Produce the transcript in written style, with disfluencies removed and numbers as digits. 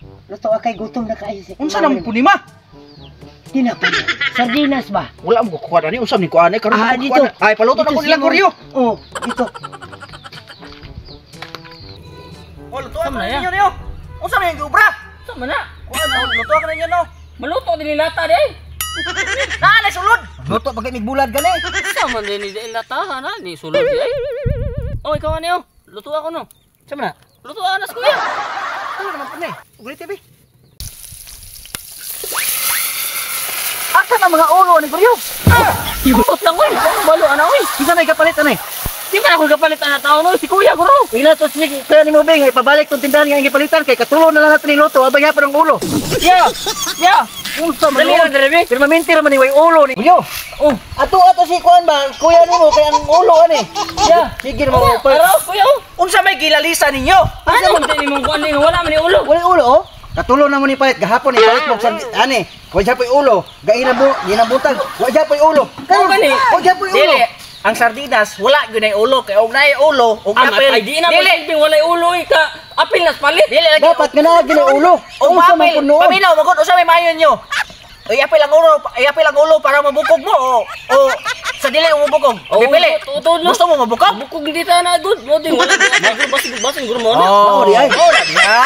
Luto kay gutom na kaayo si. Unsa na mo punima? Tinapay. Sardinas ba? Wala mo kukuha ani, unsa ni kuha ani karon Ah, ko dito. kuha. Ay, paluto na Dito ko nilang si Mo. Goryo. Oh, dito. Oh, luto Sama na ninyo niyo. Unsa man yung giubra? Sama na. Kuha na, luto ka ninyo no. Maluto din ni lata di ay. Naa na sulod. Luto pag migbulag gani. Sama din ni lata na ni sulod di ay. Oh, ikaw ani oh. Luto ako no. Sama na. Luto anas kuya. Ano naman po ni? Ulit TV. Asa na mga ulo ni Goryo? Ikot lang oy. Balo ana oy. Kinsa may kapalit ani? Di man ako kapalit ana tao no si kuya guro. Ila to si kaya ni mo bing ay pabalik tong tindahan nga gipalitan kay katulo na lang natin ni luto abay gyapon ang ulo. Ya. Ya. Unsa man Dali ra ulo? dire be. Pero maminti ra man ni way ulo ni. Goryo. Oh. Ato ato si kuan ba? Kuya nimo kay ang ulo ani. Ya. Sige na mo pa. Pero kuya oh. Unsa may gilalisa ninyo? Ano man din imong kuan ni wala man ni ulo. Wala ulo oh. Katulo na mo ni palit gahapon ni palit mo sa ani. Wa japoy ulo. Gainang bu, ginang buntag. Wa japoy ulo. Ano gani? Wa japoy ulo. Dili, ang sardinas wala gyud nay ulo kay og naay ulo og Ah, apil. matay di na Dili, pasilbing walay ulo eh ka. Apil nas palit. dili lagi. Dapat nga naa gina ulo. Og Unsa man apil. kun noon? Paminaw magud usa may maayo nyo. Iapil ang ulo, iapil ang ulo para mabukog mo o sa dili mo mabukog. Oh, Pipili. tutod no. Gusto mo mabukog? Bukog di ta na good. Mo din wala di. Basin basin guro mo na. Oh, di ay. Oh, na diha.